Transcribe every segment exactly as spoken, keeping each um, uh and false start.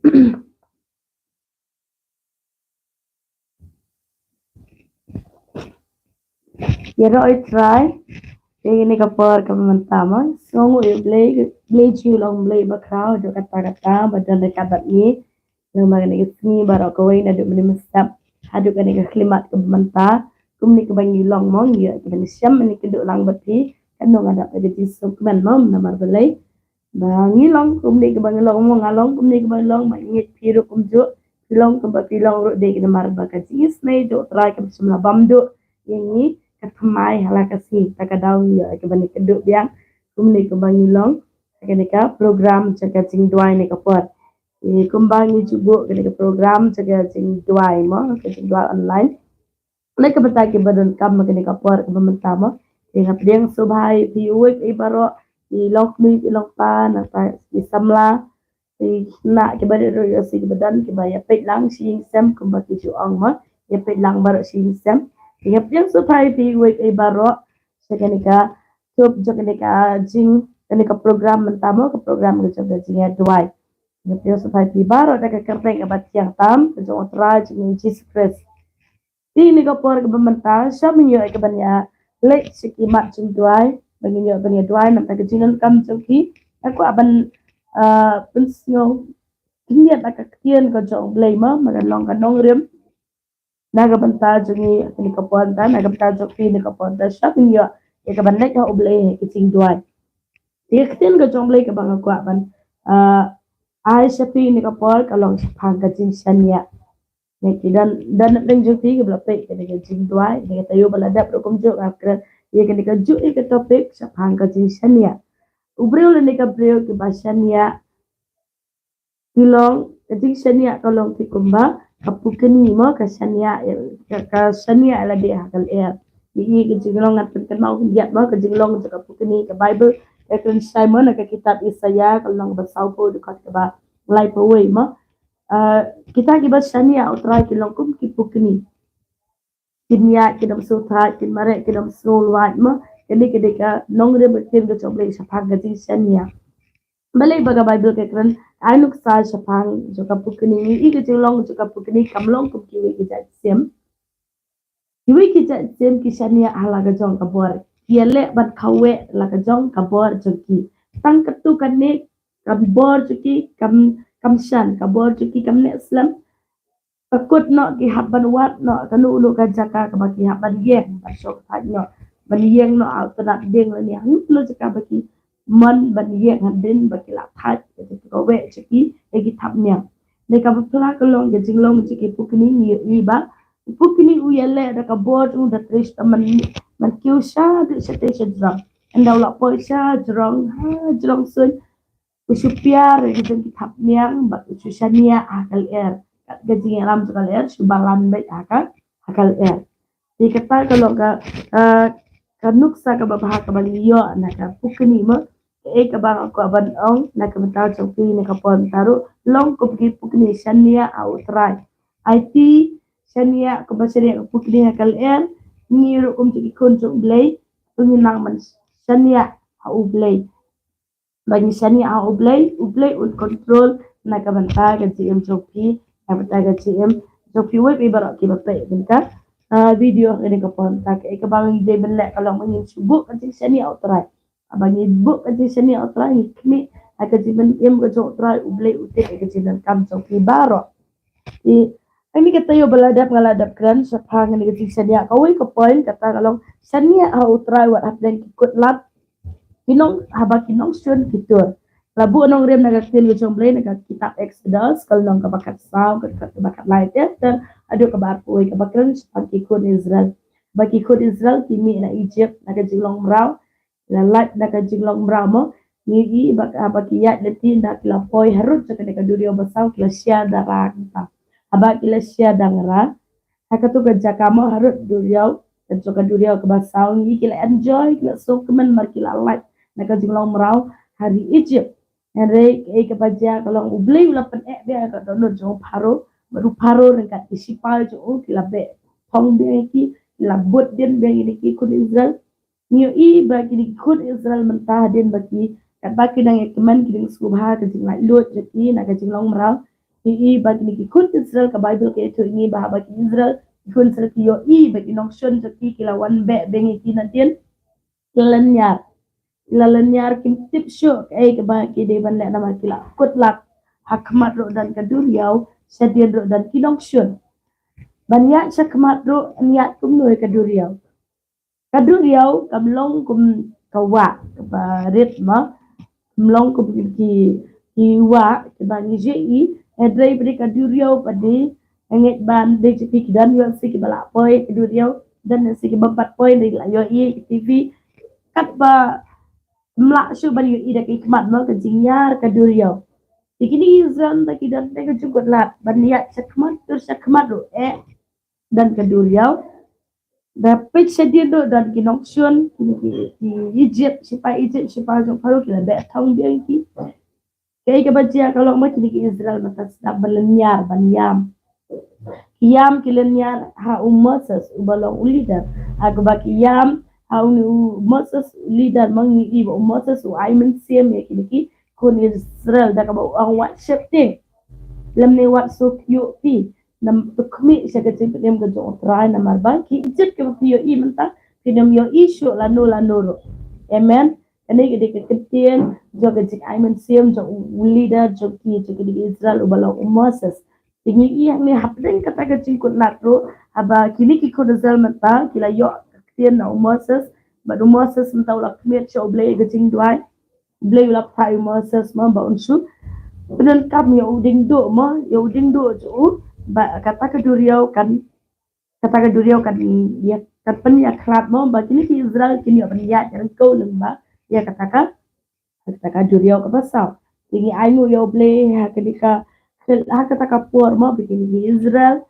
Ïaroh ïa U Trai ïa kane ka por kaba mynta mo. Sngewnguh ïa U Blei, Blei jong ngi u long Blei bakhraw, haduh katta katta ba don ryngkat bad ngi. Namar kane ka sngi baroh kawei naduh mynne mynstep haduh kane ka khyllipmat kaba mynta. Kumne kaba ngi long mo, ngi ïoh kaba ngi shem, ngi kynduh lang bad phi. Katno nga dap da ka jingsngewkmen mo, namar balei ba ngi long kumne kaba ngi long mo, nga long kumne kaba ngi long, ba ngi ngeit phi ruh kumjuh, phi long kumba phi long ruh, dei namar ba ka jingisynei jong U Trai kam shym la bam duh ïa ngi, ka thymmai ha la ka sngi. Ta ka daw ngi ïoh kaba ngi kynduh biang kumne kaba ngi long ha kane ka program jong ka jingduwai ne ka por. Te kumba ngi ju buh kane ka program jong ka jingduwai mo, ka jingduwai online. Lei ka bynta kiba donkam ha kane ka por kaba mynta mo. Te nga pdiang sngewbha ïa phi uwei uwei baroh, ki longkmie ki longpa, nangta ki samla, ki khynnah kiba rit ruh ïohsngew kiba don, kiba ïa peit lang shi ïing sem kumba ki ju ong mo, ïa peit lang baroh shi ïing sem. Te nga pdiang sngewbha ïa phi uwei uwei baroh sha kane ka, sha kane ka jing, kane ka program mynta mo, ka program ka jong ka jingïaduwai. Nga pdiang sngewbha ïa phi baroh da ka kyrteng kaba thiang tam ka jong U Trai jong ngi Jisu Khrist. Te kane ka por kaba mynta, shwa ban ïoh ïa kaban ïa leit sha ki mat jingduwai, ba ngin ïoh ban ïa duwai namar ka jingdonkam jong phi. Nga kwah ban, ah, pynsngew khyndiat na ka ktien ka jong U Blei mo, ba kan long ka nongrim na ka bynta jong ngi ha kane ka por mynta, na ka bynta jong phi ha kane ka por mynta. Shwa ban ïoh ïa kaban leit ha U Blei ha ka jingduwai. Te ka ktien ka jong U Blei kaba nga kwah ban, ah, ai sha phi ha kane ka por ka long shaphang ka jingshaniah. Ngi ki don, don na pdeng jong phi kiba la peit kane ka jingduwai, kane ka taïew ba la dep ruh kumjuh, nga kren ïa kane kajuh ïa ka topic shaphang ka jingshaniah. U briew lane ka briew kiba shaniah, ki long, ka jingshaniah ka long te kumba ka pukni mo, ka shaniah, ka, ka shaniah ïa lade ha ka lyer. Ïa ka jinglong, ngan pynkynmaw khyndiat mo, ka jinglong jong ka pukni, ka Baibl ka kren shai mo na ka kitab Isaïah ka lynnong ba sawphew, dkhot kaba laiphew wei mo. Ah, kita kiba shaniah U Trai ki long kum ki pukni. Kin ïaid kin ym sngewthait, kin mareh kin ym sngewlwait mo. Kane ka dei ka nongrim ka ktien ka jong U Blei shaphang ka jingshaniah. Balei ba ka Baibl ka kren, ka ai nuksa shaphang jong ka pukni, ngi i ka jinglong jong ka pukni kam long kum kiwei ki jait sim. Kiwei ki jait sim ki shaniah ha la ka jong ka bor. Ki ïaleh ban khaw weh la ka jong ka bor jong ki. Tang katto katne ka bor jong ki kam, kam shan, ka bor jong ki kam neh slem. Ka kut noh, ki hap ban wad noh kano kano ka jaka kaba ki hap ban ïeng, ban shong thait noh, ban ïeng noh ha u tnat dieng lane ha kano kano jaka ba ki mon ban ïeng hadien ba ki la thait, ka jaka kaweh jong ki ïa ki thap niang. Ne kaba pla ka long ka jinglong jong ki pukni, ngi ïohi ba u pukni u ïaleh da ka bor jong u da trei sha man, man kiew sha dei sha tei sha jrong. Ynda u la poi sha jrong, ha jrong suiñ, u shu piar ïa ki jong ki thap niang bad u shu shaniah ha ka lyer. Kat ka jingïalam jong ka lyer shu balan beit ha ka, ha ka lyer. Te kata ka long ka, ka, ka nuksa kaba bha kaba ngi ïoh na ka pukni mo. Kaei kaba nga kwah ban ong na ka bynta jong phi na ka por mynta ruh, long kum ki pukni, shaniah ha U Trai. Aiti shaniah kumba shaniah ka pukni ha ka lyer, ngi ruh kum ki khun jong U Blei to ngin nang ban shaniah ha U Blei. Ba ngi shaniah ha U Blei, U Blei un control na ka bynta ka jingim jong phi, na ka bynta ka jingim jong phi uwei uwei baroh kiba peit ïa ka, ah, video ha kane ka por mynta. Kaei kaba ngi dei ban leh ka long ba ngin shu buh ka jingshaniah ha U Trai. Haba ngi buh ka jingshaniah ha U Trai, ngi khmih ha ka jingim ka jong U Trai, U Blei u tip ïa ka jingdonkam jong phi baroh. Te ha kane ka taïew ba la dep nga la dep kren shaphang kane ka jingshaniah. Kawei ka point kata ka long, shaniah ha U Trai wat hapdeng ki kut lad, ki nong, haba ki nongshun ki tur. La buh nongrim na ka ktien ka jong U Blei na ka kitab Exodus ka lynnong kaba khatsaw, ka dkhot kaba khatlai ter ter haduh kaba arphew wei, kaba kren shaphang ki khun Israel. Ba ki khun Israel ki mih na Egypt na ka jinglong mraw, la lait na ka jinglong mraw mo. Ngi i ba, haba ki ïaid lynti, ynda ki la poi harud jong kane ka duriaw basaw, ki la shia da ngra. Haba ki la shia da ngra ha kato ka jaka mo, harud duriaw, ka jong ka duriaw kaba saw, ngi i ki la enjoy, ki la sngewkmen namar ki la lait na ka jinglong mraw ha ri Egypt. Hynrei kaei kaba jia ka long, U Blei u la pyneh biang ïa ka dohnud jong u Pharaoh, bad u Pharaoh ryngkat ki shipai jong u ki la beh thong biang ïa ki, ki la bud dien biang ïa ki khun Israel. Ngi ïohi ba kine ki khun Israel mynta hadien ba ki, katba ki nang ïa kmen, ki dang sngewbha ka jinglaitluid jong ki na ka jinglong mraw. Ïohi ba kine ki khun Israel, ka Baibl ka ïathuh ïa ngi ba haba ki Israel, ki khun Israel ki ïohi ba ki nongshun jong ki ki la wan beh beng ïa ki na dien, ki la lynñiar. Ki la lynñiar, kim tip shuh kaei kaba ki dei ban leh namar ki la kut lad. Ha khmat ruh don ka duriaw, shadien ruh don ki nongshun. Ban ïaid sha khmat ruh ïaid kumno ïa ka duriaw. Ka duriaw kam long kum ka wah kaba rit mo. Kam long kum ki, ki wah kiba ngi ju ïohi. Hynrei ba dei ka duriaw ba dei, nga ngeit ba dei jong phi ki don ïoh shi kiba la poi ka duriaw, don shi kiba pat poi, dei la ïohi ki TV. Katba ym lah shuh ban ïohi da ki khmat mo ka jingïar ka duriaw. Te kine ki Israel mynta ki don tang ka jingkut lad ban ïaid sha khmat, tur sha khmat ruh eh don ka duriaw. Da peit shadien ruh don ki nongshun, kine ki, ki Egypt, shipai Egypt, shipai jong Pharaoh ki la beh thong biang ïa ki. Kaei kaba jia ka long ba kine ki Israel mynta sdang ban lynñiar, ban ïam. Ki ïam, ki lynñiar ha u Moses uba long u leader. Ha kaba ki ïam ha une u Moses u leader, ma ngi ïohi ba u Moses u ai mynsiem ïa kine ki khun Israel da kaba u ong, wat sheptieng lymne wat suk ïoh phi, nam, to khmih sha ka jingpynim ka jong U Trai, namar ba ki Egypt kiba phi ïohi mynta phin ym ïohi shuh lano lano ruh. Amen. Kane ka dei ka ktien jong ka jingai mynsiem jong u leader jong ki, jong kine ki Israel uba long u Moses. Te ngi ïohi hangne hapdeng kata ka jingkut lad ruh, haba kine ki khun Israel mynta ki la ïoh ka ktien na u Moses, bad u Moses mynta u la khmih sha U Blei ka jingduwai. U Blei u la phah ïa u Moses mo ba un shu pyndonkam ïa u diengduh mo, ïa u diengduh jong u, ba kata ka duriaw kan, kata ka duriaw kan ïa, kan pynïakhlad mo ba kine ki Israel kin ïoh ban ïaid ryngkew lyngba ïa kata ka, kata ka duriaw kaba saw. Te ngi ainguh ïa U Blei ha kane ka, ha kata ka por mo ba kine ki Israel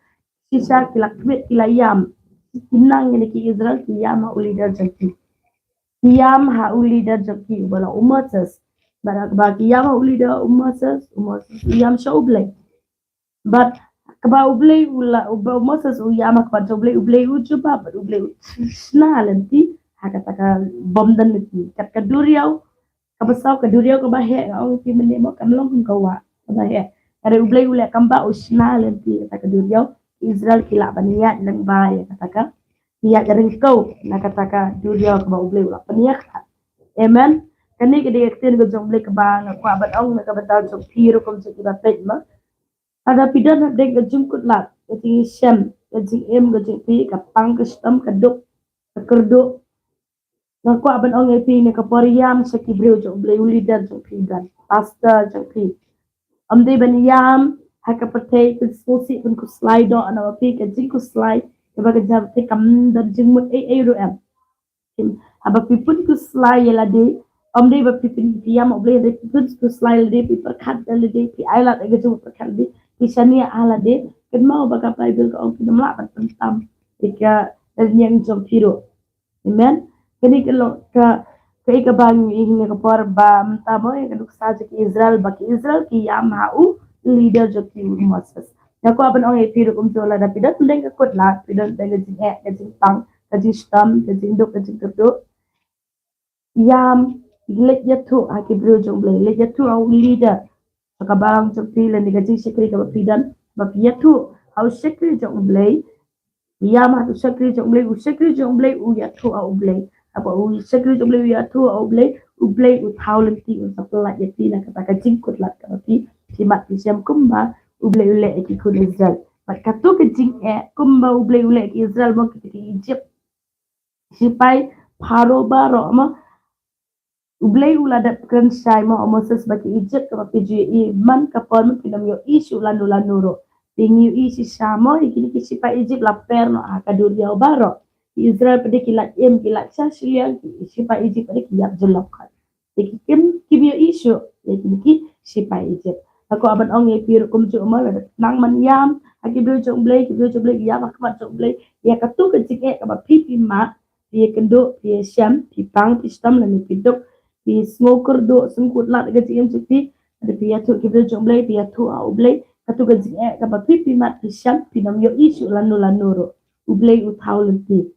shisha ki la khmih, ki la ïam. Ki nang, kine ki Israel ki ïam ha u leader jong ki. Ki ïam ha u leader jong ki uba long u Moses. Bad ha kaba ki ïam ha u leader u Moses, u Moses u ïam sha U Blei. Bad kaba U Blei u la, uba u Moses u ïam ha khmat jong U Blei, U Blei u jubab bad U Blei u shna lynti ha kata ka bym don lynti. Kat ka duriaw kaba saw, ka duriaw kaba heh, nga ong ïa phi mynne mo, kam long kum ka wah kaba heh. Hynrei U Blei u leh kam, ba u shna lynti kata ka duriaw. Israel ki lah ban ïaid lyngba ïa kata ka, ïaid ryngkew na kata ka duriaw kaba U Blei u la pynïakhlad. Amen. Kane ka dei ka ktien ka jong U Blei kaba nga kwah ban ong na ka bynta jong phi ruh kum jong kiba peit mo. Lada phi don hapdeng ka jingkut lad, ka jingshem, ka jingim ka jong phi, ka pang ka shitom, ka duk ka kyrduh, nga kwah ban ong ïa phi na ka por, ïam sha ki briew jong U Blei, u leader jong phi, don pastor jong phi. Ym dei ban ïam ha ka pyrthei pynsngewsih, pynkhuslai doh na phi, ka jingkhuslai kaba ka jingpyrthei, kam don jingmut ei ei ruh em. Haba phi pynkhuslai ïa lade, ym dei ba phi pyn, phi ïam ha U Blei, hynrei phi pynkhuslai lade, phi pyrkhat ïa lade, phi ailad ïa ka jingpyrkhat lade, phi shaniah ha lade. Kynmaw ba ka Baibl ka ong phin ym lah ban pyntam ïa ka lynñiang jong phi ruh. Amen. Kane ka long ka, kaei kaba ngi ïohi ha kane ka por ba mynta mo, ïa ka nuksa jong ki Israel, ba ki Israel ki ïam ha u leader jong ki, u Moses. Nga kwah ban ong ïa phi ruh kumjuh, lada phi don hapdeng ka kut lad, phi don hapdeng ka jingeh, ka jingpang, ka jingshitom, ka jingduk, ka jingkyrduh, ïam, leit ïathuh ha ki briew jong U Blei, leit ïathuh ha u leader jong ka balang jong phi, lane ka jingshakri kaba phi don, ba phi ïathuh ha u shakri jong U Blei. Ïam ha u shakri jong U Blei, u shakri jong U Blei u ïathuh ha U Blei. Haba u shakri jong U Blei u ïathuh ha U Blei, U Blei u thaw lynti, un sa pyllait ïa phi na kata ka jingkut lad kaba phi, phi mad phi shem, kumba U Blei u leh ïa ki khun Israel. Bad kato ka jingeh kumba U Blei u leh ïa ki Israel mo, kita ki Egypt, shipai Pharaoh baroh mo, U Blei u la dep kren shai mo ha u Moses ba ki Egypt kaba phi ju ïohi man ka por, ma phin ym ïohi shuh lano lano ruh. Phi ngi ïohi shisha mo, ïa kine ki shipai Egypt la per noh ha ka duriaw baroh. Ki Israel pat de ki lait im, ki lait sha shiliang, ki shipai Egypt pat de ki ïap jyllop khot. Te ki kim, kim ïohi shuh ïa kine ki shipai Egypt. Nga kwah ban ong ïa phi ruh kumjuh mo, lada nang ban ïam ha ki briew jong U Blei, ki briew jong U Blei ki ïam ha khmat jong U Blei, ïa kato ka jingeh kaba phi, phi mad, phi ïakynduh, phi ïashem, phi pang, phi shitom, lane phi duk, phi sngewkyrduh, sngewkut lad ka jingim jong phi, lada phi ïathuh ki briew jong U Blei, phi ïathuh ha U Blei, kato ka jingeh kaba phi, phi mad, phi shem, phin ym ïohi shuh lano lano ruh. U Blei u thaw lynti.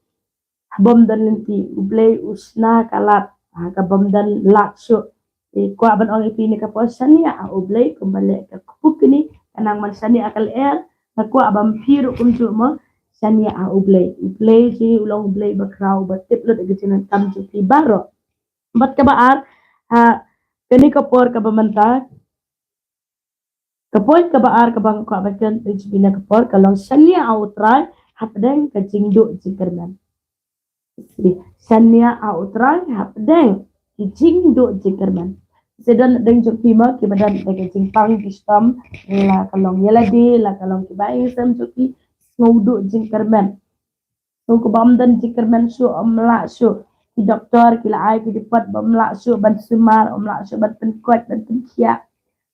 Bym don lynti, U Blei u shna ka lad ha ka bym don lad shuh. Te kwah ban ong ïa phi na ka por, shaniah ha U Blei kumba leh ka kpu kine, Ka nang ban shaniah ha ka lyer, nga kwah ba phi ruh kumjuh mo, shaniah ha U Blei. U Blei jong ngi u long U Blei ba khraw, ba tip lut ïa ka jingdonkam jong phi baroh. Bad kaba ar, ha kane ka por kaba mynta, ka point kaba ar kaba nga kwah ban kren ïa phi na ka por ka long shaniah ha U Trai hapdeng ka jingduh jingkyrmen. Shaniah ha U Trai hapdeng ki jingduh jingkyrmen. Sa don hapdeng jong phi mo kiba don hapdeng ka jingpang jingshitom, la ka long ïa lade, la ka long kiba ïeit jong phi, sngew duh jingkyrmen. Sngew kaba ym don jingkyrmen shuh, ym lah shuh. Ki doktor ki la ai ki report ba ym lah shuh ban sumar, ym lah shuh ban pynkoit, ban pynkhiah.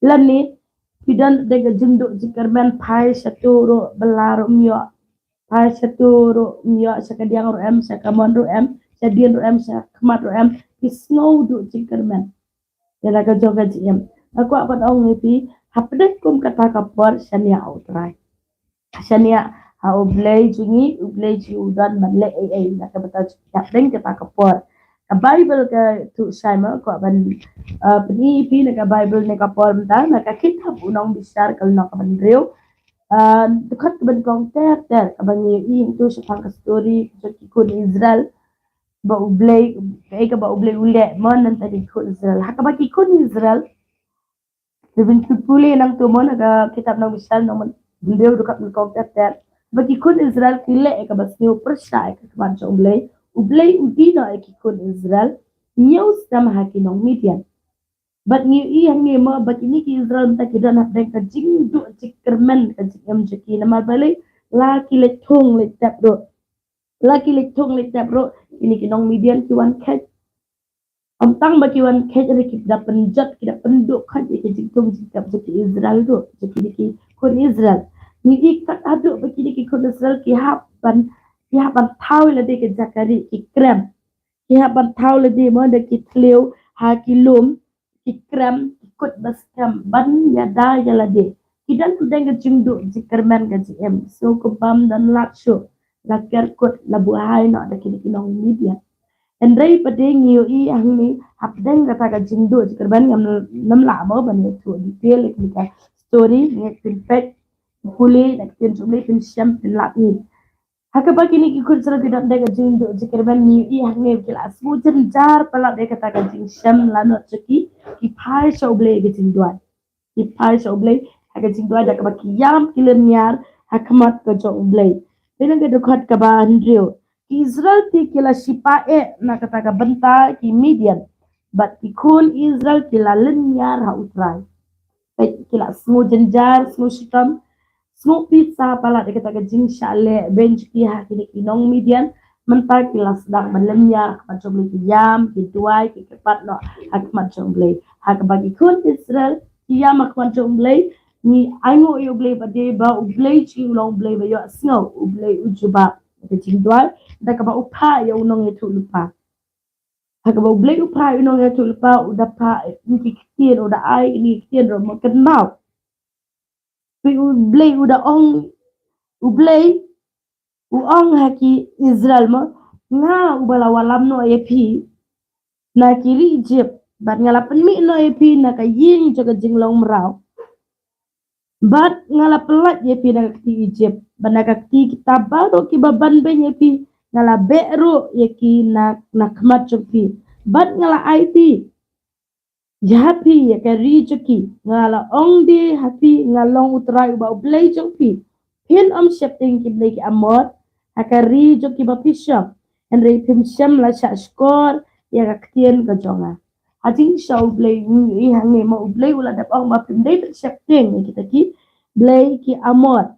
Lane phi don hapdeng ka jingduh jingkyrmen, phai shato ruh bylla ruh ym ïoh. Phai shato ruh ym ïoh, sha kadiang ruh em, sha kamon ruh em, sha dien ruh em, sha khmat ruh em, phi sngew duh jingkyrmen. Ïa la ka jong ka jingim. Nga kwah ban ong ïa phi, hapdeng kum kata ka por shaniah ha U Trai. Shaniah ha U Blei jong ngi, U Blei jong ngi u don ban leh ei ei na ka bynta jong ngi hapdeng kata ka por. Ka Baibl ka ïathuh shai mo, kwah ban, uh, pyni ïa phi na ka Baibl na ka por mynta, na ka kitab U Nongbishar ka lynnong kaba hynriew. Uh, dkhot kaba nyngkong ter ter, kaba ngi ïohi hangto shaphang ka story jong ki khun Israel. Ba U Blei, kaei kaba U Blei u leh mo na ka bynta ki khun Israel. Ha kaba ki khun Israel, lada phi pule nangto mo na ka kitab Nongbishar lynnong hynriew dkhot nyngkong ter ter, ba ki khun Israel ki leh ïa kaba sniew pyrshah ïa ka khmat jong U Blei. U Blei u die noh ïa ki khun Israel, hynñiew snem ha ki nong Midian. Bad ngi ïohi hangne mo ba kine ki Israel mynta ki don hapdeng ka jingduh jingkyrmen ka jingim jong ki, namar balei? La ki leit thung leit tep ruh. La ki leit thung leit tep ruh, kine ki nong Midian ki wan kheit. Ym tang ba ki wan kheit, hynrei ki da pynjot, ki da pynduh kheit ïa ka jingthung jingtep jong ki Israel ruh, jong kine ki khun Israel. Ngi ïohi kat haduh ba kine ki khun Israel ki hap ban, ki hap ban thaw ïa lade ka jaka rieh, ki krem. Ki hap ban thaw lade mo da ki thliew ha ki lum, ki krem, ki kut ba skhem ban ïada ïa lade. Ki don hapdeng ka jingduh jingkyrmen ka jingim. Sngew kaba ym don lad shuh, la ker kut, la buhai noh da kine ki nong Midian. Hynrei pat de ngi ïohi hangne hapdeng kata ka jingduh jingkyrmen, ngam, ngam lah mo ban ïathuh detail ïa kane ka story, ngi pynpeit, pule na ka ktien jong U Blei, pynshem, pynlap ïa ngi. Ha kaba kine ki khun Israel ki don hapdeng ka jingduh jingkyrmen, ngi ïohi hangne ba ki la sngew jynjar palat ïa kata ka jingshem lanot jong ki, ki phai sha U Blei ha ka jingduwai. Ki phai sha U Blei ha ka jingduwai da kaba ki ïam ki lynñiar ha khmat ka jong U Blei. Dei na ka dkhot kaba hynriew. Ki Israel te ki la shipah eh na kata ka bynta ki Midian. Bad ki khun Israel ki la lynñiar ha U Trai. Peit, ki la sngew jynjar, sngew shitom, sngew pisa palat ïa kata ka jingshah lehbeiñ jong ki ha kine ki nong Midian. Mynta ki la sdang ban lynñiar ha khmat jong U Blei, ki ïam, ki duwai, ki kyrpad noh ha khmat jong U Blei. Ha kaba ki khun Israel ki ïam ha khmat jong U Blei, ngi ainguh ïa U Blei ba dei ba U Blei jong ngi u long U Blei ba ïohsngew, U Blei u jubab ïa ka jingduwai da kaba u phah ïa u nongïathuhlypa. Ha kaba U Blei u phah ïa u nongïathuhlypa, u da phah ïa ki ktien, u da ai ïa ki ktien ruh mo, kynmaw. Phi, U Blei u da ong, U Blei u ong ha ki Israel mo, nga uba la wallam noh ïa phi na ki ri Ijipt, bad nga la pynmih noh ïa phi na ka ïing jong ka jinglong mraw. Bad nga la pyllait ïa phi na ka kti Ijipt, bad na ka kti kita baroh kiba ban beiñ ïa phi, nga la beh ruh ïa ki na, na khmat jong phi. Bad nga la aiti ïa phi ïa ka ri jong ki. Nga la ong de ha phi, nga long U Trai uba U Blei jong phi. Phin ym sheptieng ki blei ki Amor ha ka ri jong kiba phi shong. Hynrei phim shym la shah shkor ïa ka ktien ka jong nga. Ha jingshisha U Blei, ngi ïohi hangne mo U Blei u la dep ong ba phim dei ban sheptieng ïa kita ki blei ki Amor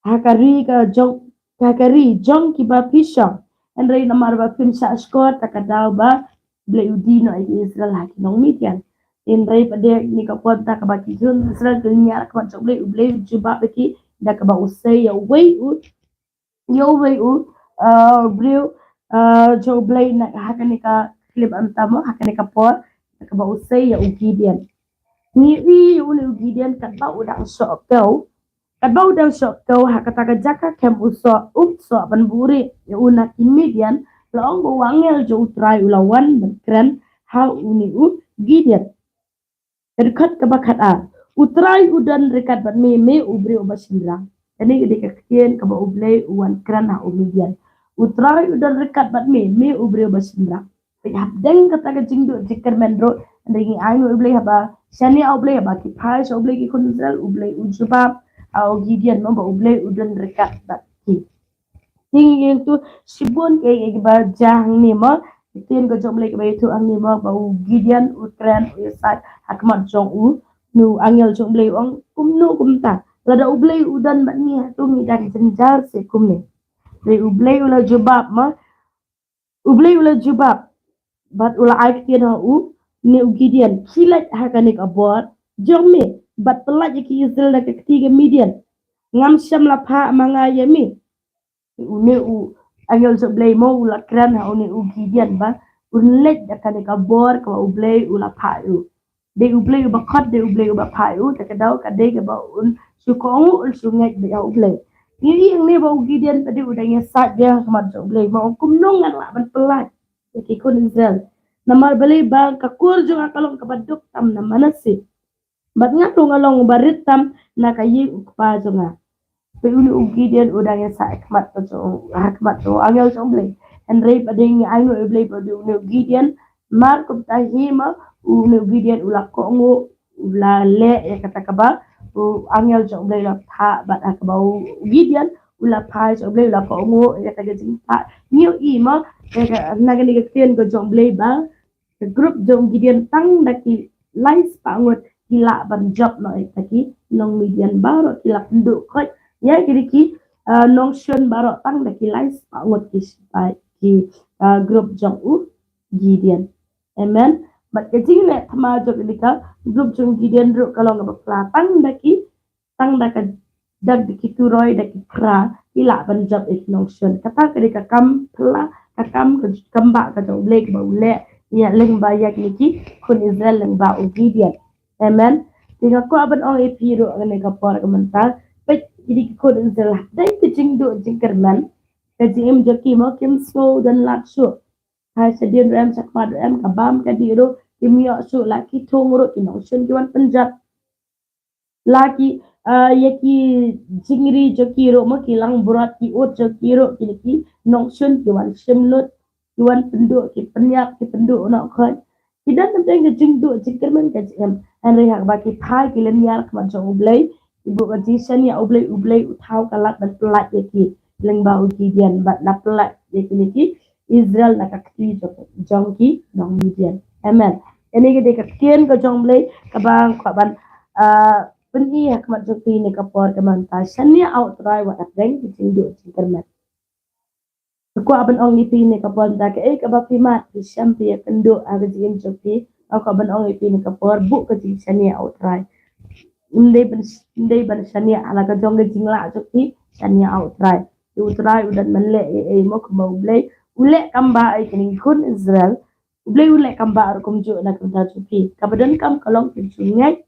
ha ka ri ka jong, ha ka ri jong kiba phi shong. Hynrei namar ba phim shah shkor, ta ka daw ba U Blei u die noh ïa ki Israel ha ki nong Midian. Hynrei pat de kane ka por, ta kaba ki khun Israel ki lynñiar ha khmat jong U Blei, U Blei u jubab ïa ki da kaba u sei ïa uwei u, ïa uwei u, uh, briew, uh, jong U Blei na, ha kane ka khyllipmat mynta mo, ha kane ka por, da kaba u sei ïa u Gideon. Ngi ïohi ïa une u Gideon katba u dang shoh kew, katba u dang shoh kew ha kata ka jaka kem, u soh, um soh ban buhrieh ïa u na ki Midian. La ong ba u angel jong U Trai u la wan ban kren ha une u Gideon. Ka dkhot kaba khatar. U Trai u don ryngkat bad me, me u briew uba shynrang. Kane ka dei ka ktien kaba U Blei u wan kren ha u Midian. U Trai u don ryngkat bad me, me u briew uba shynrang. Peit, hapdeng kata ka jingduh jingkyrmen ruh, hynrei ngi ai nguh ïa U Blei haba shaniah U Blei, haba ki phai sha U Blei ki khun Israel, U Blei u jubab ha u Gideon mo ba U Blei u don ryngkat bad ki. Te ngi ïohi shibun kiei kiei kiba jia hangne mo. Ktien ka jong U Blei kaba ïathuh hangne mo ba u Gideon u kren, u ïasaid ha khmat jong u, u angel jong U Blei u ong, kumno kumta? Lada U Blei u don bad ngi, hato ngi dang jynjar seh kumne? Hynrei U Blei u la jubab mo. U Blei u la jubab bad u la ai ktien ha u, ne u Gideon, khie leit ha kane ka bor jong me bad pyllait ïa ki Israel na ka kti ka Midian. Ngam shym la phah ma nga ïa me. Une u angel jong U Blei mo u la kren ha une u Gideon ba un leit da kane ka bor kaba U Blei u la phah ïa u. Dei U Blei uba khot, dei U Blei uba phah ïa u, te ka daw ka dei kaba un shu kohnguh, un shu ngeit beit ha U Blei. Ngi ïohi hangne ba u Gideon pat u dang ïasaid beit ha khmat jong U Blei, ma ong, kumno ngan lah ban pyllait ïa ki khun Israel? Namar balei ba ka kur jong nga ka long kaba duk tam na Manasseh, bad nga ruh nga long uba rit tam na ka ïing u kpa jong nga. Peit, une u Gideon u dang ïasaid ha khmat jong, ha khmat jong u angel jong U Blei. Hynrei pat ngi ai nguh ïa U Blei ba une u Gideon, mar kumta hi mo, une u Gideon u la kohnguh, u la leh ïa kata kaba u angel jong U Blei u la phah, bad ha kaba u Gideon u la phai sha U Blei, u la kohnguh ïa kata ka jingphah. Ngi ïohi mo, ïa ka, na kane ka ktien ka jong U Blei ba ka group jong u Gideon tang da ki lai spah ngut ki lah ban jop noh ïa kita ki nong Midian baroh, ki la pynduh khoit ïa kine ki, ah, nongshun baroh tang da ki lai spah ngut ki sipai, ki, ah, group jong u Gideon. Amen. Bad ka jingleh thma jong kane ka group jong u Gideon ruh ka long kaba phylla, tang da ki, tang da ka, da ki turoi, da ki phra ki lah ban jop ïa ki nongshun. Kata ka dei ka kam phylla, ka kam, ka kam bah ka jong U Blei kaba u leh ïa lyngba ïa kine ki khun Israel lyngba u Gideon. Amen. Te nga kwah ban ong ïa phi ruh ha kane ka por ka mynta, peit, kine ki khun Israel, hapdeng ka jingduh jingkyrmen, ka jingim jong ki mo, kim sngew don lad shuh. Phai shadien ruh em, shakhmat ruh em, ka bam ka dih ruh kim ïoh shuh, la ki thung ruh ki nongshun ki wan pynjot. La ki, ah, ïa ki jingri jong ki ruh mo, ki langbrot, ki ut jong ki ruh, kine ki nongshun ki wan shim lut, ki wan pynduh, ki pynïap, ki pynduh noh khoit. Ki don hapdeng ka jingduh jingkyrmen ka jingim. Hynrei haba ki phai ki lynñiar ha khmat jong U Blei, ki buh ka jingshaniah ha U Blei, U Blei u thaw ka lad ban pyllait ïa ki lyngba u Gideon, bad la pyllait ïa kine ki Israel na ka kti jong, jong ki nong Midian. Amen. Kane ka dei ka ktien ka jong U Blei kaba nga kwah ban, ah, pyni ha khmat jong phi ha kane ka por ka mynta. Shaniah ha U Trai wat hapdeng ka jingduh jingkyrmen. Nga kwah ban ong ïa phi ha kane ka por mynta, kaei kaba phi mad, phi shem, phi ïakynduh ha ka jingim jong phi, nga kwah ban ong ïa phi ha kane ka por, buh ka jingshaniah ha U Trai. Ym dei ban, ym dei ban shaniah ha la ka jong ka jinglah jong phi, shaniah ha U Trai. U Trai u don ban leh ei ei mo, kumba U Blei u leh kam bah ïa kine ki khun Israel, U Blei u leh kam bah ruh kumjuh na ka bynta jong phi. Kaba donkam ka long phin shu ngeit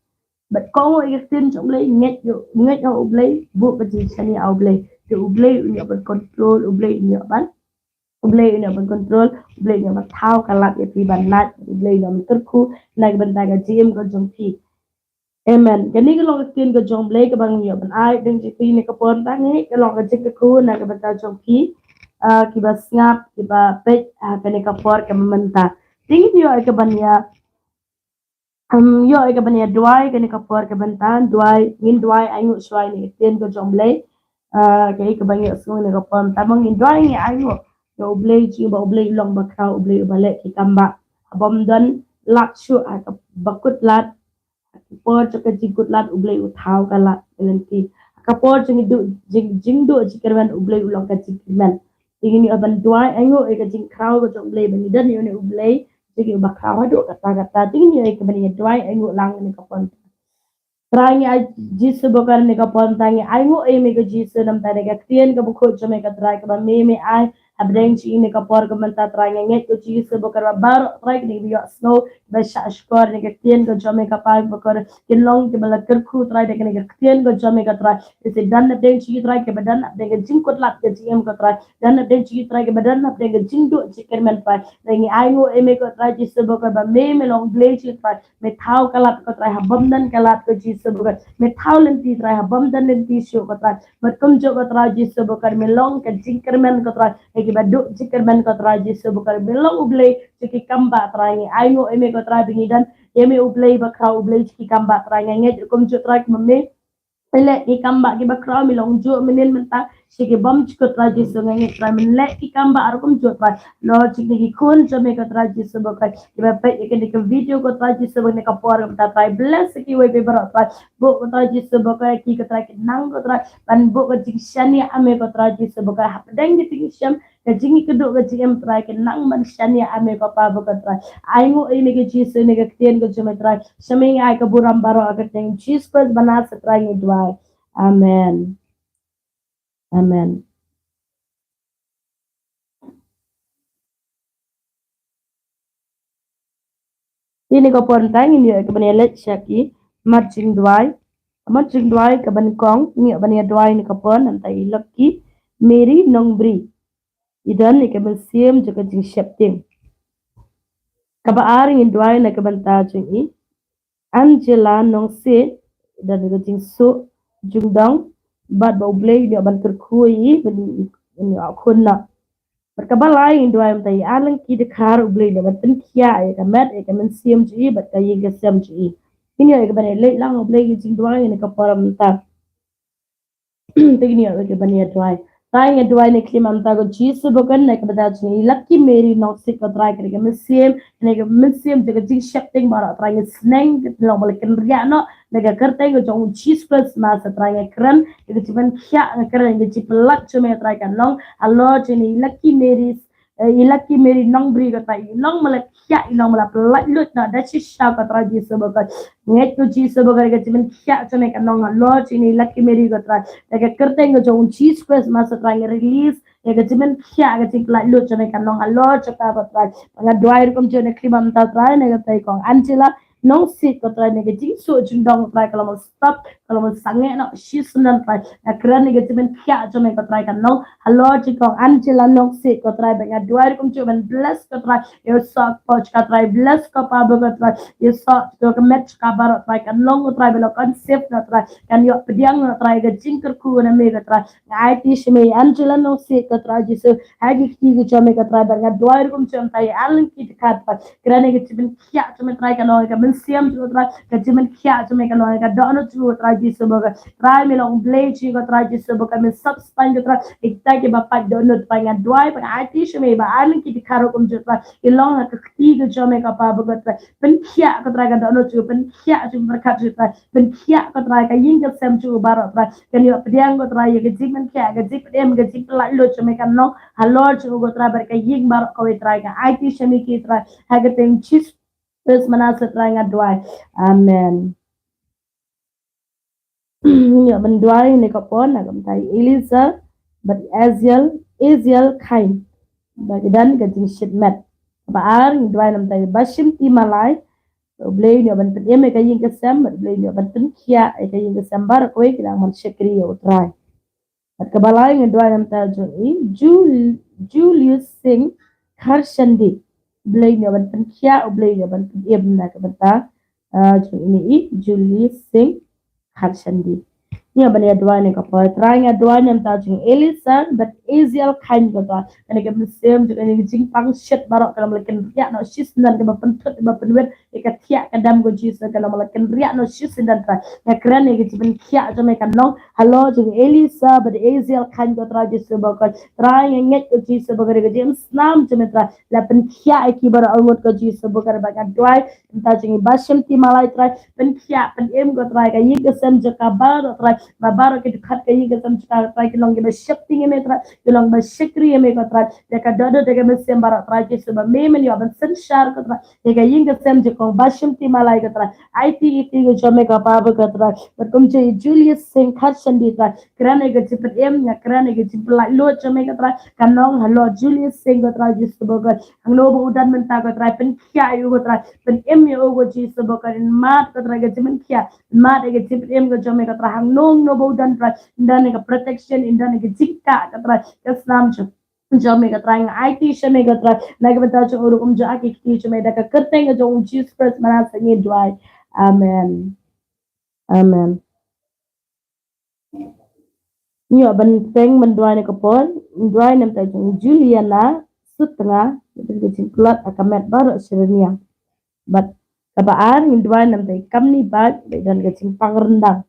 bad kohnguh ïa ka ktien jong U Blei, ngeit ïa, ngeit ha U Blei, buh ka jingshaniah ha U Blei. Te U Blei un ïoh ban control, U Blei un ïoh ban, U Blei un ïoh ban control, U Blei un ïoh ban thaw ka lad ïa phi ban lait, U Blei un ïoh ban kyrkhu na ka bynta ka jingim ka jong phi. Amen. Kane ka long ka ktien ka jong U Blei kaba ngi ïoh ban ai dang jingpyni ha kane ka por mynta, ngi, ka long ka jingkyrkhu na ka bynta jong phi, ah, kiba sngap, kiba peit, ah, ha kane ka por ka mynta. Te ngin ïoh ïa kaban ïa, um, ïoh ïa kaban ïa duwai ha kane ka por ka mynta, duwai, ngin duwai ainguh shuwa ïa kane ka ktien ka jong U Blei. Ah, kaei kaba ngi ïohsngew ha kane ka por mynta, mo, ngin duwai, ngin ainguh ïa U Blei, jingim ba U Blei u long ba khraw, U Blei uba leh ki kam bah. Haba ym don lad shuh, ha kaba kut lad, ha ka por jong ka jingkut lad U Blei u thaw ka lad ka lynti. Ha ka por jong ka duh, jing, jingduh jingkyrmen U Blei u long ka jingkyrmen. Te ngin ïoh ban duwai ainguh ïa ka jingkhraw ka jong U Blei, ba ngi don ïa une U Blei jong ngi uba khraw haduh katta katta. Te ngin ïoh ïa kaban ïa duwai ainguh lang ha kane ka por. Trai, ngi ai Jisu bakor ha kane ka por mynta, ngi ainguh ïa me ko Jisu, namar kane ka ktien kaba khuid jong me ko Trai, kaba me me ai Hapdeng jong ngi ha kane ka por kaba mynta Trai, nga ngeit ko Jisu bakordor ba baroh Trai kine kiba ïohsngew, ba shah shkor ïa kane ka ktien ka jong me ko Pa bakordor, kin long kiba la kyrkhu Trai da kane ka ktien ka jong me ko Trai. Te sa don hapdeng jong ngi Trai kiba don hapdeng ka jingkut lad ka jingim ko Trai. Don hapdeng jong ngi Trai kiba don hapdeng ka jingduh jingkyrmen Trai. Te ngi ainguh ïa me ko Trai Jisu bakordor ba me, me long Blei jong ngi Trai. Me thaw ka lad ko Trai ha bym don ka lad ko Jisu bakordor. Me thaw lynti Trai ha bym don lynti shuh ko Trai. Bad kumjuh ko Trai Jisu bakordor me long ka jingkyrmen ko Trai. Ïa kiba duh jingkyrmen ko Trai Jisu bakordor me long U Blei jong ki kam bah Trai. Ngi ainguh ïa me ko Trai ba ngi don ïa me U Blei bakhraw, U Blei jong ki kam bah Trai. Nga ngeit kumjuh Trai kumba me leh ki kam bah kiba khraw, me long juh mynnin mynta sha ki bymjukut Trai Jisu. Nga ngeit Trai men leh ki kam bah ruh kumjuh Trai. Lord, jong kine ki khun jong me ko Trai Jisu bakordor kiba peit ïa kane ka video ko Trai Jisu bakordor ha kane ka por mynta Trai, bless ïa kiwei kiwei baroh Trai. Buh ko Trai Jisu bakordor ïa ki ko Trai kin nang ko Trai ban buh ka jingshaniah ha me ko Trai Jisu bakordor hapdeng ka jingshem, ka jingkyrduh ka jingim Trai, kin nang ban shaniah ha me ko Pa bakordor Trai. Ainguh ïa me ko Jisu ïa kane ka ktien ka jong me Trai. Sha me ngi ai ka burom baroh ha ka kyrteng Jisu Khrist ba na sa Trai ngi duwai. Amen. Amen. Te ha kane ka por mynta ngin ïoh ïa kaban ïa leit sha ki mat jingduwai. Mat jingduwai kaba nyngkong ngin ïoh ban ïa duwai ha kane ka por namar ïa i Lucky Mary Nongbri. I don ïa ka mynsiem jong ka jingsheptieng. Kaba ar ngin duwai na ka bynta jong i Angela Nongsiej, i don ïa ka jingsuh jingdong bad ba U Blei un ïoh ban kyrkhu ïa i ban ïoh khun noh. Bad kaba lai ngin duwai namar ïa i Alangki Dkhar, U Blei un ïoh ban pynkhiah ïa ka met ïa ka mynsiem jong i bad ka ïing ka sem jong i. Ngin ïoh ïa kaban ïa leit lang ha U Blei ha ka jingduwai ha kane ka por mynta. Te ngin ïoh ïa kaban ïa duwai. Trai nga duwai ha khlieh mynta ko Jisu bakordor na ka bynta jong i Lucky Mary Nongsiej ko Trai, kane ka mynsiem, kane ka mynsiem jong ka jingsheptieng baroh Trai ngi sneng ka long ba la kynriah noh na ka kyrteng ka jong u Jisu Khrist Nasareth Trai. Nga kren ïa ka jingpynkhiah, nga kren ïa ka jingpyllait jong me Trai kan long halor jong i Lucky Mary, eh, i Lucky Mary Nongbri ko Trai, i long ba la khiah, i long ba la pyllait lut noh da shisha ko Trai Jisu bakordor. Ngeit ko Jisu bakordor ka jingpynkhiah jong me kan long halor jong i Lucky Mary ko Trai. Da ka kyrteng ka jong u Jisu Khrist Nasareth Trai ngi release ïa ka jingpynkhiah, ka jingpyllait lut jong me kan long halor jong ka ko Trai. Nga duwai ruh kumjuh ha khlieh mynta Trai na ka bynta i kong Angela Nongsiej ko Trai, na ka jingsuh jingdong Trai ka long ba stop, ka long ba sangeh noh shisyndon Trai. Nga kren ïa ka jingpynkhiah jong me ko Trai kan long halor jong i kong Angela Nongsiej ko Trai. Bad nga duwai ruh kumjuh ban bless ko Trai ïa u soh ka pok ka Trai, bless ko Pa bakordor Trai, ïa u soh ka met ka baroh Trai kan long ko Trai ba la conceive noh Trai, kan ïoh pdiang noh Trai ka jingkyrkhu na me ko Trai. Nga aiti sha me i Angela Nongsiej ko Trai Jisu ha ki kti ki jong me ko Trai. Bad nga duwai ruh kumjuh namar ïa i Alangki Dkhar Trai, kren ïa ka jingpynkhiah jong me Trai kan long ïa ka mynsiem jong u Trai, ka jingpynkhiah jong me kan long ïa ka dohnud jong u Trai Jisu bakordor. Trai me long Blei jong ngi ko Trai Jisu bakordor, me sop spine ko Trai ïa kita kiba pait dohnud Trai. Nga duwai bad nga aiti sha me i Alangki Dkhar ruh kumjuh Trai, i long ha ka kti ka jong me ko Pa bakordor Trai. Pynkhiah ko Trai ka dohnud jong u, pynkhiah jong u pyrkhat jong u Trai, pynkhiah ko Trai ka ïing ka sem jong u baroh Trai. Kan ïoh pdiang ko Trai ïa ka jingpynkhiah, ka jingpynim, ka jingpyllait lut jong me kan long halor jong u ko Trai bad ka ïing baroh kawei Trai. Nga aiti sha me ki Trai ha ka kyrteng Jisu Khrist Nasareth Trai nga duwai. Amen. Ngi ïoh ban duwai ha kane ka por na ka bynta i Eliza bad i Aziel, Aziel Khain. Ba ki don ka jingshit met. Kaba ar ngi duwai namar ïa i Bashimti Malai. U Blei un ïoh ban pynim ïa ka ïing ka sem, bad U Blei un ïoh ban pynkhiah ïa ka ïing ka sem baroh kawei, ki dang ban shakri ïa u Trai. Bad kaba lai ngi duwai namar jong i Jul-, Julius Singh Kharshandi. U Blei un ïoh ban pynkhiah, U Blei un ïoh ban pynim na ka bynta, ah, jong ine i Julius Singh Kharshandi. Ngi ïoh ban ïa duwai ha kane ka por Trai, nga duwai namar jong i Elisa bad Aziel Khain ko Trai. Kane ka mynsiem jong kane ka jingpang shit baroh ka long ba la kynriah noh shisyndon, kaba pynthut, kaba pynwit ïa ka thiah ka dam ko Jisu, ka long ba la kynriah noh shisyndon Trai. Nga kren ïa ka jingpynkhiah jong me kan long halor jong i Elisa bad i Aziel Khain ko Trai Jisu bakordor. Trai nga ngeit ko Jisu bakordor ïa ka jingim snam jong me Trai. La pynkhiah ïa ki baroh arngut ko Jisu bakordor. Bad nga duwai namar jong i Bashimti Malai Trai, pynkhiah pynim ko Trai ka ïing ka sem jong ka baroh Trai. Ba baroh ki dkhot ka ïing ka sem jong ka Trai ki long kiba sheptieng ïa me Trai, ki long ba shakri ïa me ko Trai. Da ka dohnud da ka mynsiem baroh Trai Jisu ba me men ïoh ban synshar ko Trai ïa ka ïing ka sem jong kong ba shim ti malai ko Trai. Aiti iti ko jong me ko Papa ko Trai. Bad kumjuh i Julius Singh Kharshandi Trai. Kren ïa ka jingpynim, nga kren ïa ka jingpyllait luid jong me ko Trai. Kan long halor Julius Singh ko Trai Jisu ba ko. Hangno ba u don mynta ko Trai, pynkhiah ïa u ko Trai. Pynim ïa u ko Jisu ba ko. Mad ko Trai ka jingpynkhiah. Mad ïa ka jingpynim ka jong me ko Trai, hangno hangno ba u don Trai, un don ïa ka protection, un don ïa ka jingkah ko Trai, ka snam jong, jong me ko Trai, nga aiti sha me ko Trai, na ka bynta jong u rukom jong ki kti jong me da ka kyrteng ka jong u Jisu Khrist ba ngi duwai. Amen. Amen. Ngi ïoh ban pdiang ban duwai na ka por, duwai na ka bynta jong Juliana Sutnga, ka jingpyllait ha ka met baroh shi rynïeng. Bad kaba ar ngin duwai na ka bynta i Kamni Bait, ba i don ka jingpang ryndang.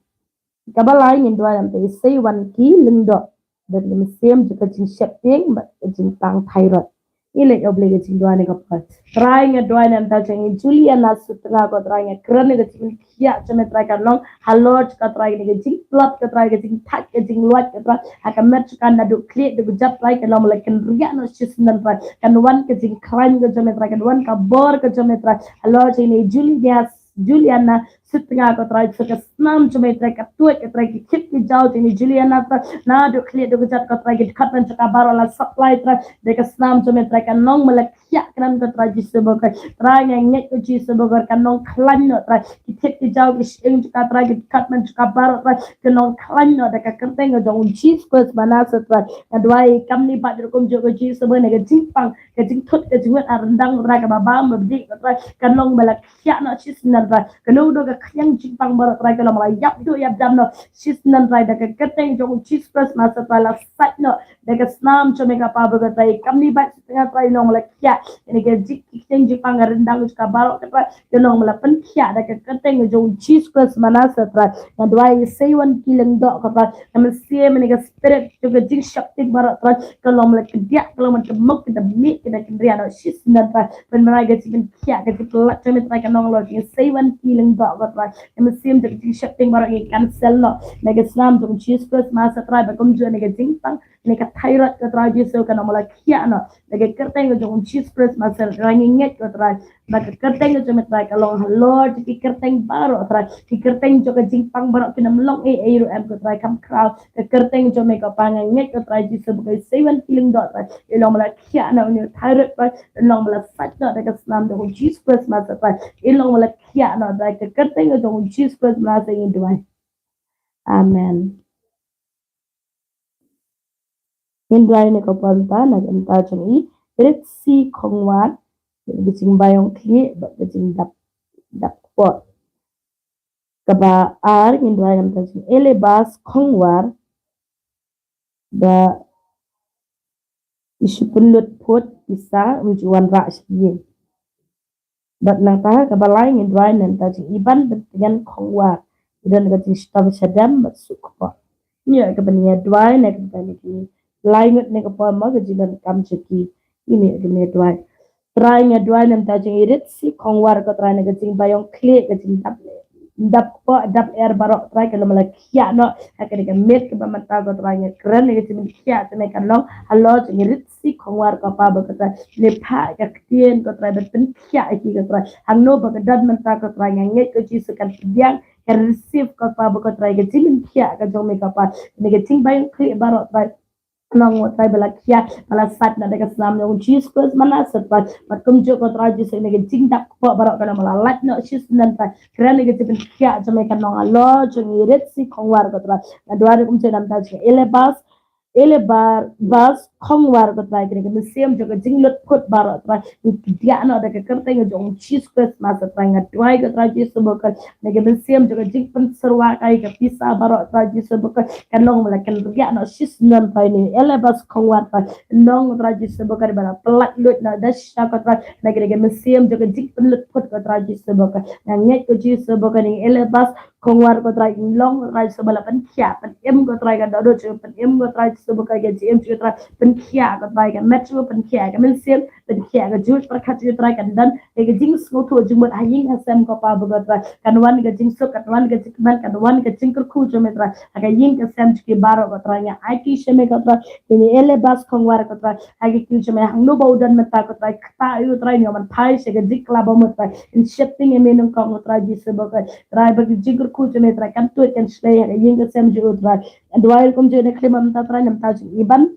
Kaba lai ngin duwai na ka bynta i Seiwanki Lyngdoh, ba i don ka mynsiem jong ka jingsheptieng bad ka jingpang thyroid. Ngi leit ïa U Blei ka jingduwai na ka por. Trai nga duwai na ka bynta jong i Juliana Sutnga ko Trai, nga kren ïa ka jingpynkhiah jong me Trai, kan long halor jong ka Trai ka jingpyllait ko Trai, ka jingthait ka jingluid ko Trai. Ha ka met jong ka naduh khlieh haduh kjat Trai, kan long ba la kynriah noh shisnem Trai. Kan wan ka jingkhlaiñ ka jong me Trai, kan wan ka bor ka jong me Trai. Halor jong i Juliana, Juliana Sutnga ko Trai, sa ka snam jong me Trai, ka tuid ko Trai, ki khit ki jaw jong i Juliana Trai, naduh khlieh haduh kjat ko Trai, ki dkhot ban jong ka baroh la supply Trai, da ka snam jong me Trai, kan long ba la khiah kren ko Trai Jisu ba ko. Trai nga ngeit ko Jisu ba ko, kan long khlaiñ noh Trai, ki khit ki jaw ki shyieng jong ka Trai, ki dkhot ban jong ka baroh Trai, kan long khlaiñ noh da ka kyrteng ka jong u Jisu Khrist ba Nasareth Trai. Nga duwai i Kamni Bait rukom jong ko Jisu ba ko, na ka jingpang, ka jingthut, ka jingwit ha ryndang Trai, kaba bam ba bdiah ko Trai, kan long ba la khiah noh shisnem Trai. Kano kano ka khñiang jingpang baroh Trai, kan long ba la ïap duh ïap jam noh shisnem Trai, da ka kyrteng jong u Jisu Khrist Nasareth Trai, la sait noh da ka snam jong me ko Papa ba ko Trai. Kamni Bait Sutnga Trai, kan long ba la khiah ïa kane ka jing, ka khñiang jingpang ha ryndang jong ka baroh ko Trai, kan long ba la pynkhiah da ka kyrteng jong u Jisu Khrist Nasareth Trai. Nga duwai i Seiwanki Lyngdoh ko Trai, ka mynsiem ïa kane ka spirit jong ka jingsheptieng baroh Trai, kan long ba la kdiah, kan long ba la tymok, kan long ba la kynriah noh shisnem Trai. Pynbna ka jingpynkhiah, ka jingpyllait jong me Trai, kan long halor jong i Seiwanki Lyngdoh ko Trai. Ka mynsiem jong ka jingsheptieng baroh ngi cancel noh da ka snam jong u Jisu Khrist Nasareth Trai. Bad kumjuh ïa kane ka jingpang, ïa kane ka thyroid ko Trai Jisu, kan long ba la khiah noh da ka kyrteng ka jong u Jisu Khrist Nasareth Trai. Ngi ngeit ko Trai ba ka kyrteng ka jong me Trai ka long halor jong ki kyrteng baroh Trai. Ki kyrteng jong ka jingpang baroh kin ym long ei ei ruh em ko Trai, kham khraw. Ka kyrteng jong me ko Pa, nga ngeit ko Trai Jisu ba ko i Seiwanki Lyngdoh Trai, kan long ba la khiah noh ïa une u thyroid Trai, kan long ba la sait noh da ka snam jong u Jisu Khrist Nasareth Trai. Kan long ba la khiah noh da ka kyrteng ka jong u Jisu Khrist Nasareth ngi duwai. Amen. Ngin duwai ïa kane ka por mynta na ka bynta jong i Ritsi Khongwar, ka jingbaïong khlieh bad ka jingdap, dap kpoh. Kaba ar ngin duwai na ka bynta jong i Elebas Khongwar, ba i shu pynlut phut pisa, um ju wanrah sha ïing. Bad nangta kaba lai ngin duwai na ka bynta jong i Banbyntian Khongwar, i don ka jingshitom shadem bad suk kpoh. Ngi ïoh ka ban ïa duwai na ka bynta jong ki lai ngut na ka por mo, ka jingdonkam jong ki. Ngi ïoh ka ban ïa duwai. Trai nga duwai na ka bynta jong i Ritsi Khongwar ko Trai, na ka jingbaïong khlieh, ka jingdap, dap kpoh dap lyer baroh Trai, kan long ba la khiah noh ha kane ka miet kaba mynta ko Trai. Nga kren ïa ka jingpynkhiah jong me, kan long halor jong i Ritsi Khongwar ko Pa ba ko Trai, ne phah ka ktien ko Trai ban pynkhiah ïa ki ko Trai. Hangno ba ka don mynta ko Trai, nga ngeit ko Jisu kan pdiang, kan receive ko Pa ba ko Trai ka jingpynkhiah ka jong me ko Pa. Kane ka jingbaïong khlieh baroh Trai, kan long ko Trai ba la khiah, ba la sait noh da ka snam jong u Jisu Khrist Manasareth Trai. Bad kumjuh ko Trai Jisu, kane ka jingdap kpoh baroh kan long ba la lait noh shisnem Trai. Kren ïa ka jingpynkhiah jong me, kan long halor jong i Ritsi Khongwar ko Trai. Nga duwai ruh kumjuh na ka bynta jong i Elebas, Elebas Khongwar ko Trai, kane ka mynsiem jong ka jinglut phut baroh Trai, ngi kdiah noh da ka kyrteng jong u Jisu Khrist Manasareth Trai. Nga duwai ko Trai Jisu ba ko, kane ka mynsiem jong ka jingpynsyrwa ka ïa ka pisa baroh Trai Jisu ba ko, kan long ba la kynriah noh shisnem Trai. Kane i Elebas Khongwar Trai, kan long Trai Jisu ba ko, ba la pyllait luid noh da shisha ko Trai na kane ka mynsiem jong ka jingpynlut phut ko Trai Jisu ba ko. Nga ngeit ko Jisu ba ko, kane i Elebas Khongwar ko Trai, kan long Trai Jisu ba la pynkhiah, pynim ko Trai ka dohnud jong, pynim ko Trai Jisu ba ko ka jingim jong Trai, pynkhiah ko Trai ka met jong u, pynkhiah ka mynsiem, pynkhiah ka jingpyrkhat jong u Trai, kan don ka jingsngewthuh jingmut ha ïing ha sem ko Pa ba ko Trai. Kan wan ka jingsuk, kan wan ka jingkmen, kan wan ka jingkyrkhu jong me Trai ha ka ïing ka sem jong ki baroh ko Trai. Nga aiti sha me ko Trai ïa i Elebas Khongwar ko Trai, ha ka kyrteng jong me, hangno ba u don mynta ko Trai, kata u Trai, ngi wan phai sha ka jingkylla ba mut Trai, in sheptieng ïa me nyngkong ko Trai Jisu ba ko Trai, ba ka jingkyrkhu jong me Trai kan tuid kan shlei ha ka ïing ka sem jong u Trai. Duwai rukom jong ne khlem mynta Trai, namar jong i ban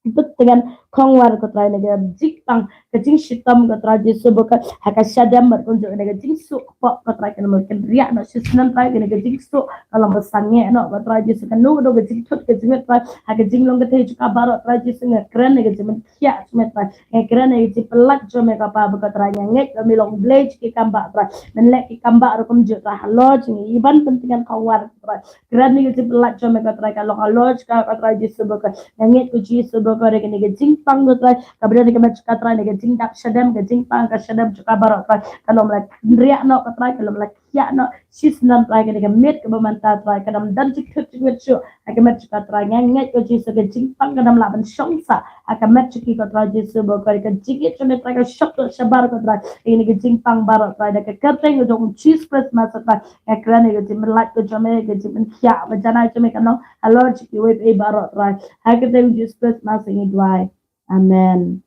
bit tyngan Khongwar ko Trai, na ka jingpang ka jingshitom ko Trai Jisu ba ko ha ka shadem, bad kumjuh na ka jingsuk kpoh ko Trai, kan ym kynriah noh shisnem Trai, na ka jingsuk ka long ba sangeh noh ko Trai Jisu, kano kano ka jingthut ka jingwit Trai, ha ka jinglong ka thei jong ka baroh Trai Jisu, nga kren na ka jingpynkhiah jong me Trai, nga kren na ka jingpyllait jong me ko Pa ba ko Trai, nga ngeit ba me long Blei jong ki kam bah Trai, men leh ki kam bah rukom jong Trai halor jong ngi, i ban pyntyngan Khongwar ko Trai, kren na ka jingpyllait jong me ko Trai, ka long halor jong ka ko Trai Jisu ba ko, nga ngeit ko Jisu ba ko, na ka jingpang ko Trai, kaba don na ka met jong ka Trai, na ka jingdap shadem, ka jingpang ka shadem jong ka baroh Trai, kan ym la kynriah noh ko Trai, kan ym la khiah noh shisnem Trai, kane ka miet kaba mynta Trai, kan ym don jingthut jingwit shuh ha ka met jong ka Trai, nga ngeit ko Jisu ka jingpang kan ym lah ban shong sah ha ka met jong ki ko Trai Jisu ba ko, ka jingïeit jong me Trai ka shong shabar ko Trai, ïa kane ka jingpang baroh Trai, da ka kyrteng jong u Jisu Khrist Masiah Trai, nga kren ïa ka jingpyllait ka jong me, ka jingpynkhiah ba janai jong me kan long halor jong kiwei pa baroh Trai, ha ka kyrteng u Jisu Khrist Masiah ngi duwai. Amen.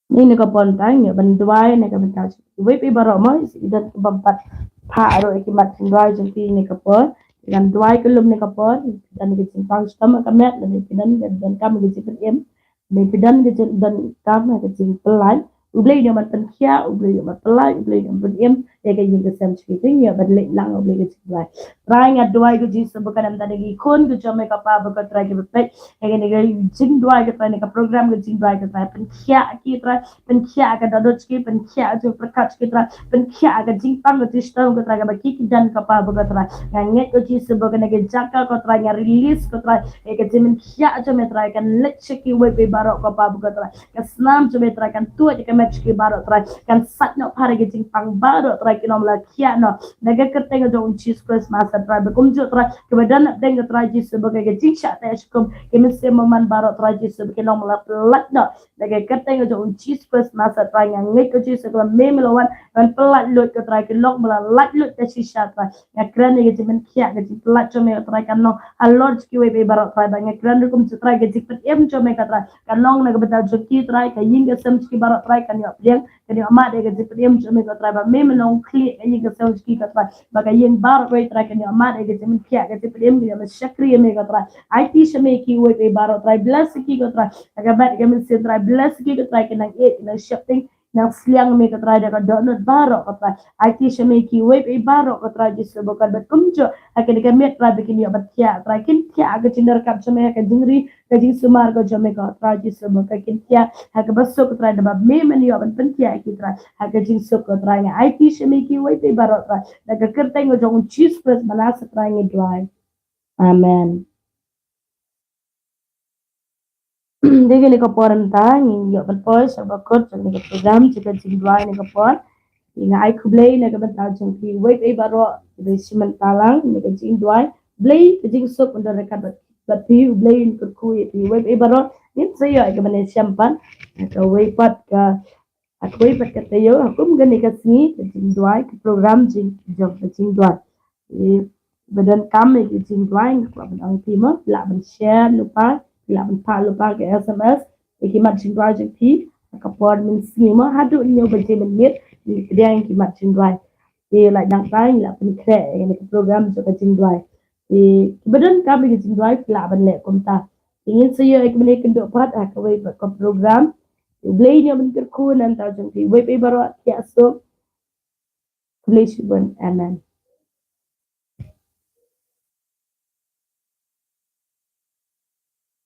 Ni ne ka por tang ïa ban duwai ne ka bynta jong kiwei pa baroh mo, i don kaba pat phah ruh ïa ki mat jingduwai jong ki ne ka por, ïa ban duwai ka lum ne ka por, don ka jingpang shitom ka met, don ka don ka don kam ka jingpynim, don ka don ka jing don kam ka jingpyllait, U Blei un ïa ban pynkhiah, U Blei un ïa ban pyllait, U Blei un ïa ban pynim ïa ka ïing ka sem jong ki, ïa ban leit lang U Blei ka jingduwai. Trai nga duwai ko Jisu ba kan ym da ki khun ki jong me ko Pa ba ko Trai ki ba peit ïa kane ka jingduwai ko Trai, ne ka program ka jingduwai ko Trai, pynkhiah ki Trai, pynkhiah ka dohnud ki, pynkhiah ka jingpyrkhat ki Trai, pynkhiah ka jingpang ka jingshitom ko Trai, kaba ki ki don ko Pa ba ko Trai. Nga ngeit ko Jisu ba kane ka jaka ko Trai nga release ko Trai ïa ka jingpynkhiah jong me Trai, kan leit sha kiwei pa baroh ko Pa ba ko Trai. Ka snam jong me Trai kan tuid ïa ka met jong ki baroh Trai, kan sait noh pha ïa ka jingpang baroh Trai, kin ym la khiah noh. Na ka kyrteng jong u Jisu Khrist Masiah Trai, ba kumjuh Trai kaba don hapdeng ko Trai Jisu ba ka jingshah teh sha kum, ki mynsiem bymman baroh Trai Jisu ba kin ym la pyllait noh. Na ka kyrteng jong u Jisu Khrist Masiah Trai, nga ngeit ko Jisu kaba me me la wan ban pyllait luid ko Trai, kin ym la lait luid ka shisha Trai. Nga kren ïa ka jingpynkhiah ka jingpyllait jong me ko Trai kan long halor jong kiwei pa baroh Trai, ba nga kren ruh kumjuh Trai ka jingpynim jong me ko Trai kan long na ka bynta jong ki Trai, ka ïing ka sem jong ki baroh Trai kan ïoh pdiang, kan ïoh mad ïa ka jingpynim jong me ko Trai, ba me me long khlieh ka ïing ka sem jong ki ko Trai, ba ka ïing baroh kawei Trai kan ïoh mad ïa ka jingpynkhiah ka jingpynim, kan ïoh mad shakri ïa me ko Trai. Aiti sha me kiwei pa baroh Trai, bless ki ko Trai, ka met ka mynsiem Trai, bless ki ko Trai, ki nang ïeit, ki nang sheptieng, nang sliang me ko Trai da ka dohnud baroh ko Trai. Aiti sha me kiwei pa baroh ko Trai Jisu ba kan bad kumjuh ha kane ka miet Trai ba kin ïoh ban thiah Trai, kin thiah ha ka jingdonkam jong me, ha ka jingri ka jingsumar ka jong me ko Trai Jisu ba ka kin thiah ha kaba suk ko Trai, da ba me men ïoh ban pynthiah ki Trai ha ka jingsuk ko Trai. Nga aiti sha me kiwei pa baroh Trai, da ka kyrteng ka jong u Jisu Khrist ba Nasaret Trai ngi duwai. Amen. Dei kane ka por mynta ngin ïoh ban poi sha ba kut jong kane ka program jong ka jingduwai kane ka por. Nga ai khublei na ka bynta jong phi wei pa baroh kiba ïashim bynta lang na ka jingduwai. Blei ka jingsuk un don ryngkat bad, bad phi, U Blei un kyrkhu ïa phi wei pa baroh. Ngin sa ïoh ïa ka ban ïashem pat ha kawei pat ka, ha kawei pat ka taïew ha kum kane ka sngi ka jingduwai, ka program jing, jong ka jingduwai. Ïa ba donkam ïa ka jingduwai nga kwah ban ong ïa phi mo, lah ban share lypa, lah ban phah lypa ka S M S ïa ki mat jingduwai jong phi ha ka por mynsngi mo, haduh hynñiew baje mynmiet ngi pdiang ïa ki mat jingduwai. Te lait dang tai ngi lah pynkhreh ïa kane ka program jong ka jingduwai. Te kiba donkam ïa ka jingduwai ki lah ban leh kumta. Te ngin sa ïoh ïa ka ban ïakynduh pat ha kawei pat ka program. U Blei un ïa ban kyrkhu na ka bynta jong phi wei pa baroh, thiah suk. Khublei shibun. Amen.